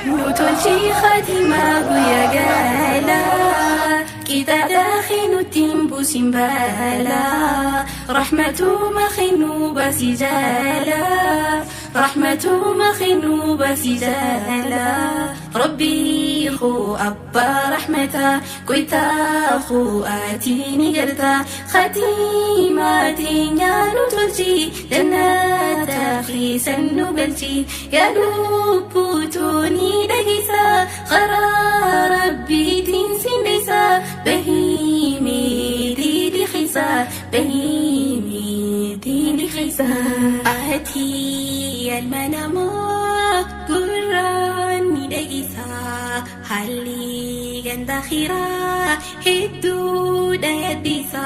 Nu tolchi khatimaa guyyaa galaa, qixaaxa nutti hin buusin balaa, rahmatuma kennuu baasi jaalaa, rahmatuma kennuu baasi jaalaa. Rabbii koo abbaa rahmataa, goytaa koo ati ni gartaa, khatimaa teenyaa nu tolchi, jannata keessan nu galchi, yaa lubbuutuu ni dhageessa, karaa rabbiitiin sin deessa, bahimee diili keessa, bahimee diili keessa. Ati ilma namaa gurraan ni dhageessa, haalli ganda akhiraa hedduudha yaaddessa,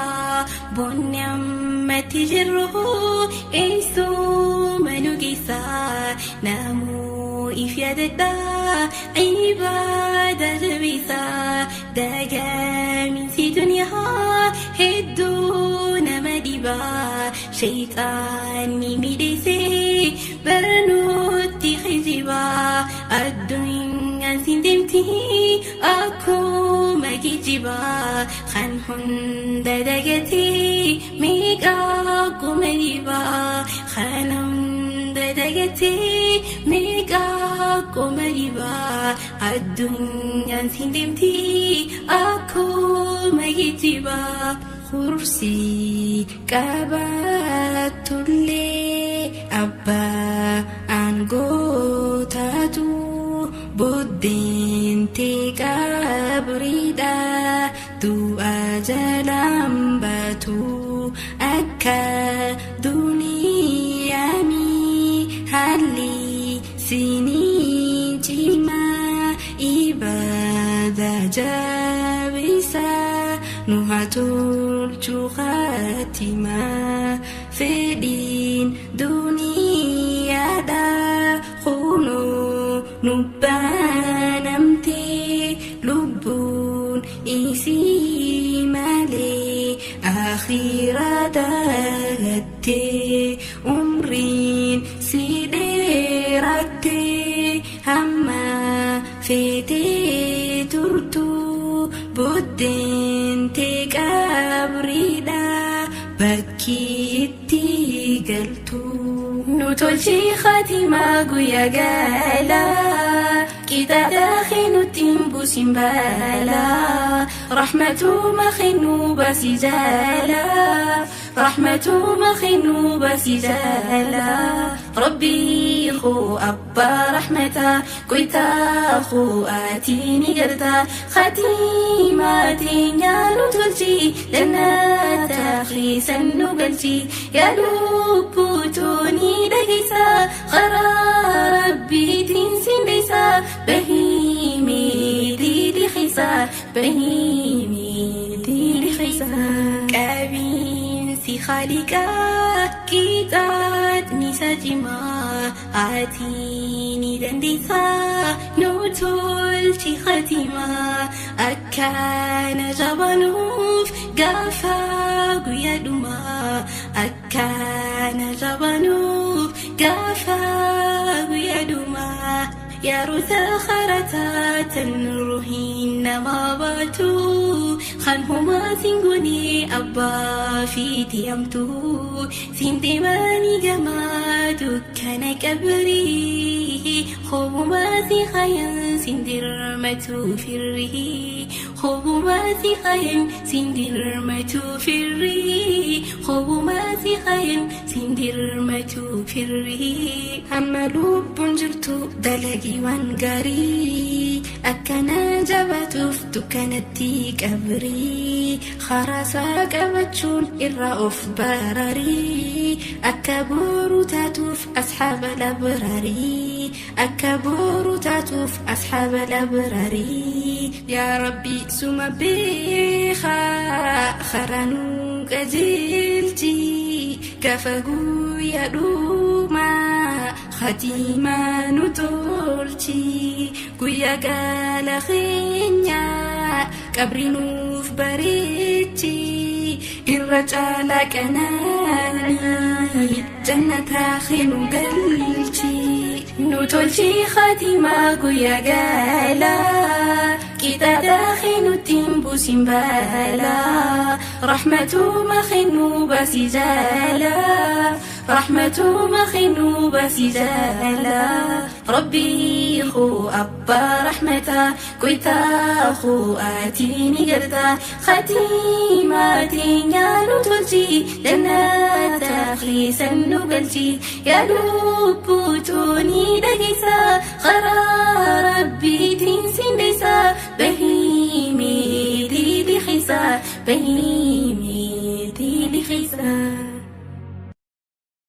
boonni ammatti jirru eessuma nu geessa, namuu if yaadadha ibaada jabeessa, dagaaminsi duniyaa hedduu nama dhiba, shayxaanni miidheessee barnuutti kijiba, addunyaan siin deemti akkuma geejjiba, kan hunda dagatee meeqa akkuma dhiba, kan hunda dagatee meeqa akkuma dhiba, addunyaan siin deemti akkuma geejjiba. Kursii qabaatullee abbaa aangoo taatu, booddeentee qabriidha, du'a jalaan baatu. Akka duniyaami haalli sinii cimaa, ibaada jabeessa, nu haa tolchu khatimaa. Fedhiin duniyaadha kunoo nu baanamte, lubbuun isii malee akhiraa dagatte, umriin si dheeratte hamma feetee turtu, booddeentee qabriidha bakki itti galtu. Nu tolchi khatimaa guyyaa galaa, qixaaxa nutti hin buusin balaa, rahmatuma kennuu baasi jaalaa, rahmatuma kennuu baasi jaalaa. Rabbii koo abbaa rahmataa, goytaa koo ati ni gartaa, khatimaa teenyaa nu tolchi, jannata keessan nu galchi, yaa lubbuutuu ni dhageessa, karaa rabbiitiin sin deessa, bahimee diili keessa, bahimee diili keessa. Qabiinsi khaliqaa qixaaxni isa cimaa, ati ni dandeessaa nu tolchi khatimaa, akkana jabanuuf gaafa guyyaa dhumaa, akkana jabanuuf gaafa guyyaa dhumaa. Yeroo sakharataa ruhiin namaa baatu, kan homaa singoonee abbaa fiiti hamtu, siin deemanii gamaa dukkana qabrii, hobumaa si hayan siin dirmatu firrii, hobumaa si hayan siin dirmatu firrii, hobumaa si hayan siin dirmatu firrii. Hamma lubbuun jirtu dalagii waan gaarii, akkana jabaatuuf dukkanatti qabrii, haraasaa qabachuun irraa of bararii, akka boru taatuuf asxaaba labrarii, akka boru taatuuf asxaaba labrarii. Yaa Rabbi, suma beekaa karaa qajeelchi, gaafa guyyaa dhumaa khatiimaa nu tolchi, guyyaa gaala keenya qabri nuuf bareechi, irra caalaa qanaanii jannataa nu galchi. Nu tolchi khatimaa guyyaa galaa qixaaxa nutti hin buusin balaa rahmatuma kennuu baasii jaalaa rahmatuma kennuu baasii jaalaa rabbii koo abbaa rahmataa goytaa koo ati ni gartaa khatimaa teenyaa nu tolchi jannata keessa nu galchi yaa lubbuutuu ni dhageessa karaa.